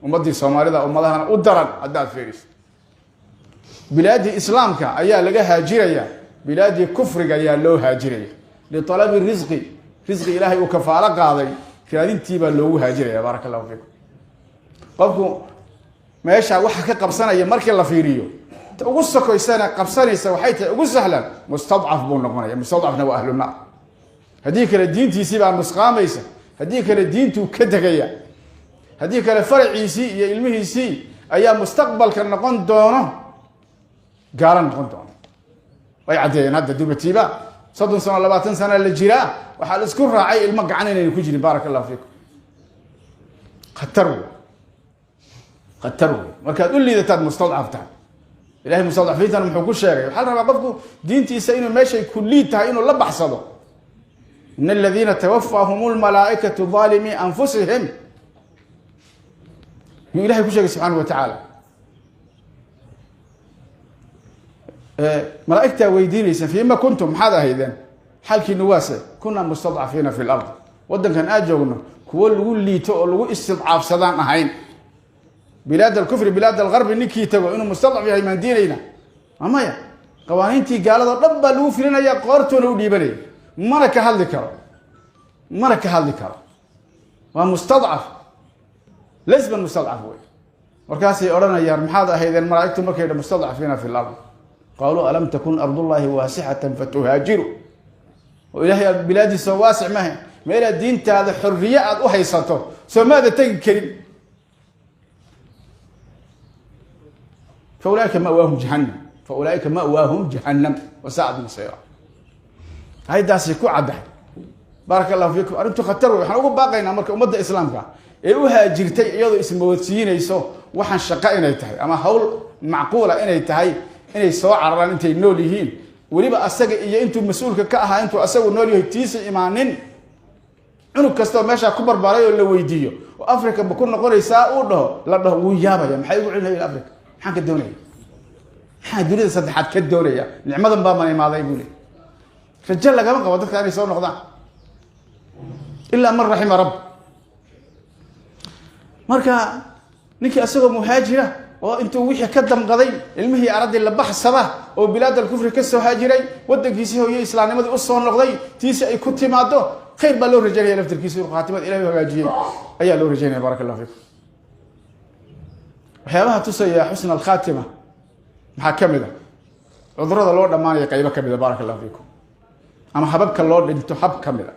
Ummaddii Soomaalida ummadahana u daran haddaad fiiriso, bilaadii islaamka ayaa laga haajiraya, bilaadii kufriga ayaa loo haajiraya lialabi risqi. Risqi Ilaahay uu kafaalo qaaday raadintii baa loogu haajiraya. Baaraka allahu fiikum. Qofku meesha waxa ka qabsanaya markii la fiiriyo, ta ugu sokoysana qabsanaysa waxay tahay ugu sahlan, mustadcaf buu noqonaya. Mustadcafna waa ahlu naar. Haddii kale diintiisii baa nusqaamaysa, haddii kale diintuu ka tegaya, haddii kale faraciisii iyo ilmihiisii ayaa mustaqbalka noqon doono, gaalo noqon doono. Way caddeeyeen hadda dubatiiba 30 sano, 20 sana la jiraa, waxaa la isku raacay ilmo gacan inaynu ku jirin. Baaraka allahu fiikum. Khatar wey, khatar wey markaad u liidataad mustadcaf tahay. Ilahay mustadcafiintan muxuu ku sheegay? Waxaa la rabaa qofku diintiisa inuu meeshay ku liid tahay inuu la baxsado. In aladiina tawafaahum lmalaaikatu aalimii anfusihim, yuu ilahay ku sheegay subxaanahu wa tacaala. Malaaigtaa weydiinaysa: fiima kuntum? Maxaad ahaydeen? Xaalkiinu waase? Kunaa mustadcafiina fi lard. Wadankan aad joogno kuwo lagu liito oo lagu istidcaafsadaan ahayn. Bilaad alkufri, bilaad algarbi ninkii tago inuu mustadcaf yahay maan diinayna? Maya. Qawaaniintii gaaladoo dhan baa lagu filinaya, qoortoona u dhiibanaya, mana ka hadli karo, mana ka hadli karo. Waa mustadcaf, lesban mustadcaf wey. Markaasay odhanayaan: maxaad ahaydeen? Malaaigtu markay dha: mustadcafiina fi lard. Qaaluu: alam takun ardullahi waasixatan fatuhaajiru? Oo Ilahay aad bilaadiisa waasic maha? Meelaad diintaada xorriye aada u haysato soo maada tegi karin? Fa ulaaika mawaahum jahannam, fa ulaaika ma'waahum jahannam wasaacad masiira. Ayaddaasay ku caddahay. Baaraka allahu fiikum. Arrintu khatar wey. Waxaan ugu baaqaynaa marka ummadda islaamka ee u haajirtay iyadoo ismoodsiinayso waxaan shaqo inay tahay ama hawl macquula inay tahay, inay soo cararaan intay nool yihiin. Weliba asaga iyo intuu mas-uulka ka ahaa, intuu asagu nool yahay, tiisa imaanin. Cunug kastoo meeshaa ku barbaaray oo la weydiiyo oo Africa ma ku noqonaysaa uu dhaho, la dhaho, wuu yaabaya: maxay ugu celinaya Africa? Maxaan ka doonaya? Maxaa dunida saddexaad ka doonaya? Nicmadan baa man imaaday, buu le. Rajo lagama qabo dadka inay soo noqdaan, ilaa man raxima rabb. Marka ninkii asagoo muhaajira oo intuu wixii ka damqaday ilmihii araddii la baxsada oo bilaad alkufri ka soo haajiray, wadankiisii hooye islaamnimadii usoo noqday, tiisi ay ku timaado, khayr baa loo rajaynaya. Laftarkiisa inuu khaatimada Ilahay u hagaajiyey ayaa loo rajaynaya. Baraka allahu fiikum. Waxyaabaha tusaya xusna alkhaatima maxaa ka mid a? Cudurada loo dhammaanaya qaybo ka mid a, baaraka allahu fiikum, ama hababka loo dhinto hab ka mid a.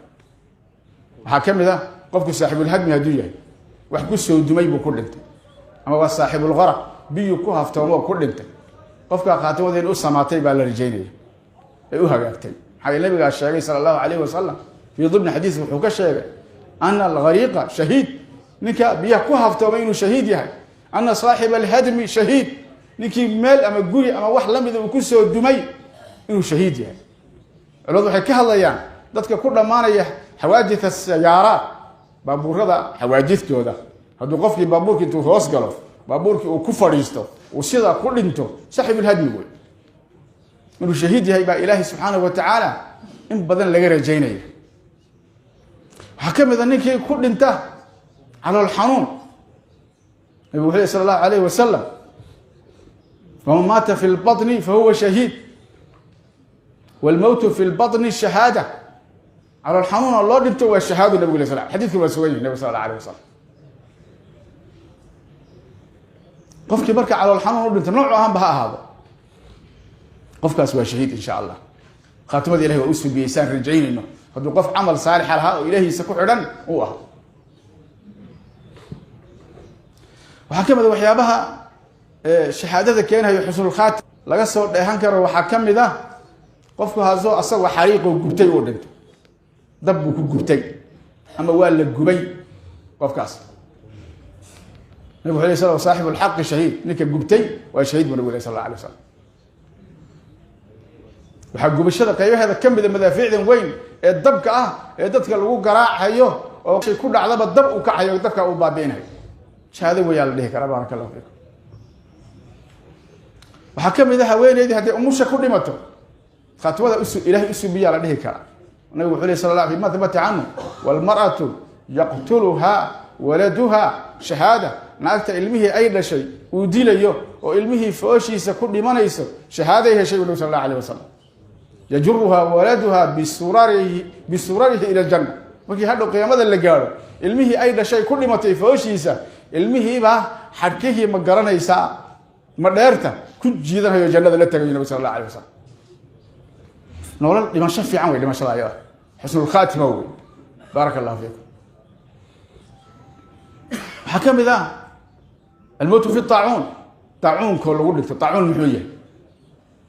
Waxaa ka mid a qofku saaxibulhadmi hadduu yahay, wax ku soo dumay buu ku dhintay, ama waa saaxibulgaraq, biyu ku haftoomo ku dhintay. Qofkaa khaatimada in u samaatay baa la rajaynaya, ay u hagaagtay. Maxaa yeele nabigaa sheegay sala allahu alayhi wasalam, fii dimni xadiis wuxuu ka sheegay ana alghariiqa shahiid, ninka biyaha ku haftoomay inuu shahiid yahay, ana saaxiba alhadmi shahiid, ninkii meel ama guri ama wax lamida uu ku soo dumay inuu shahiid yahay. Culimadu waxay ka hadlayaan dadka ku dhammaanaya xawaadith sayaaraat, baabuurada xawaadidtooda. Hadduu qofkii baabuurki intuu hoos galo, baabuurkii uu ku fadhiisto, uu sidaa ku dhinto, saaxibulhadmi wey. Inuu shahiid yahay baa Ilaahay subxaanahu wa tacaala in badan laga rajaynaya. Waxaa ka mid a ninkii ku dhinta calool xanuun. Nabigu wuxuu ley sala allahu alayhi wasalam: waman maata fi lbaطni fahuwa shahiid, wاlmowtu fi lbaطni shahaada. Calool xanuuna loo dhinto waa shahaadu, nabig lay sl. Xadidku waa sugan yihi nabig sal alla alayh wasalam. Qofkii marka calool xanuun u dhinto, noocu ahaanba ha ahaado, qofkaas waa shahiid insha Allah. Khaatimada Ilahay waa u subiyey saan rajaynayno, hadduu qof camal saalixa lahaa oo ilahiisa ku xidhan uu ahaa. Waxaa ka mid a waxyaabaha shahaadada keenayo xusnulkhaatim laga soo dheehan karo, waxaa ka mid ah qofku hasoo asagoo xariiqoo gubtay uu dhinto, dab buu ku gubtay ama waa la gubay qofkaas. Nabig wuxu lay sl: saaxibu lxaqi shahiid. Ninka gubtay waa shahiid, buu nabig lay sal alla alay waslam. Waxaa gubashada qaybaheeda ka mida madaafiicdan weyn ee dabka ah ee dadka lagu garaacayo, oo shay ku dhacdaba dab uu kacayo, dabka uu baabi'inayo, shahaado weyaa la dhihi karaa. Baaraka allahu fiikum. Waxaa ka mid a haweeneydii hadday umusha ku dhimato, khaatimada Ilahay usubiyaa la dhihi karaa. Nabigu wuxuu lay sal la fi ma habata canhu: walmar'atu yaqtuluha waladuha shahaada. Naagta ilmihii ay dhashay uu dilayo oo ilmihii fooshiisa ku dhimanayso, shahaaday heshay, bu nabi sal allahu alayh wasalam. Yajuruhaa waladuha bisurarihi ila aljanna. Markii hadhow qiyaamada la gaadho, ilmihii ay dhashay ku dhimatay fooshiisa, ilmihiibaa xadhkihii, ma garanaysaa, ma dheerta ku jiidanayo, jannada la tagayo nabi sal allahu alayh wasalam. Nolol dhimasho fiican wey dhimashada ayada, xusnulkhaatima wey. Baaraka allahu fiikum. Waxaa ka mid ah almowtu fi taacuun, taacuunkoo lagu dhinto. Taacuun muxuu yahay?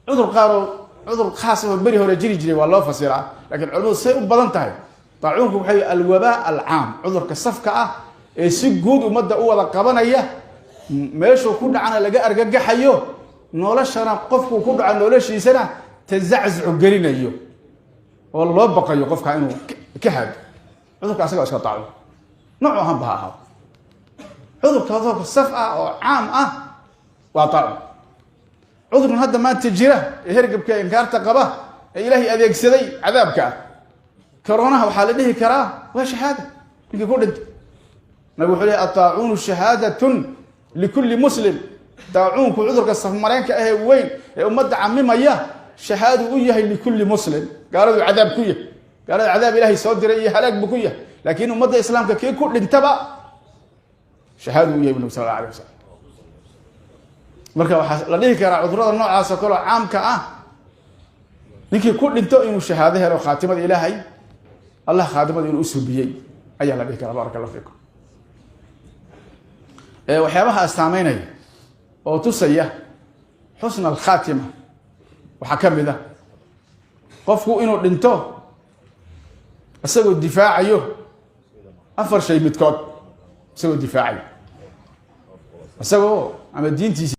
Cudur qaaroo, cudur khaas oo beri hore jiri jiray waa loo fasiraa, lakiin culimadu say u badan tahay taacuunku waxay alwabaa alcaam, cudurka safka ah ee si guud ummadda u wada qabanaya, meeshuu ku dhacana laga argagaxayo, noloshana qofkuu ku dhaco noloshiisana tazaczucu gelinayo oo loo baqayo qofka inuu ka haado. Cudurka asaga iska taacuun noocu ahaan ba ha ahaado. Cudurka saf ah oo caam ah waa taacuun. Cudurkan hadda maanta jira ee hergabka inkaarta qaba ee Ilaahay adeegsaday, cadaabka ah, coronaha, waxaa la dhihi karaa waa shahaada ninkii ku dhintay. Nabig wuxuu lehy: "Ataacuunu shahaadatun likulli muslim." Daacuunku, cudurka safmareenka ahee weyn ee ummadda camimaya, shahaadu u yahay likulli muslim. Gaaladuu cadaab ku yahay, gaalada cadaab Ilaahay soo diray iyo halaag buu ku yahay, laakiin ummadda islaamka kii ku dhintaba shahaadu u yahay, bu nabi sal alla alay wasalam. Marka waxaa la dhihi karaa cudurada noocaas oo kaleo caamka ah, ninkii ku dhinto inuu shahaado helo, khaatimada Ilaahay, Allah khaatimada inuu usubiyey ayaa la dhihi karaa. Baaraka allah fiikum. Waxyaabaha astaameynaya oo tusaya xusna alkhaatima waxaa ka mid ah qofku inuu dhinto isagoo difaacayo afar shay midkood, isagoo difaacayo, isagoo ama diintiisa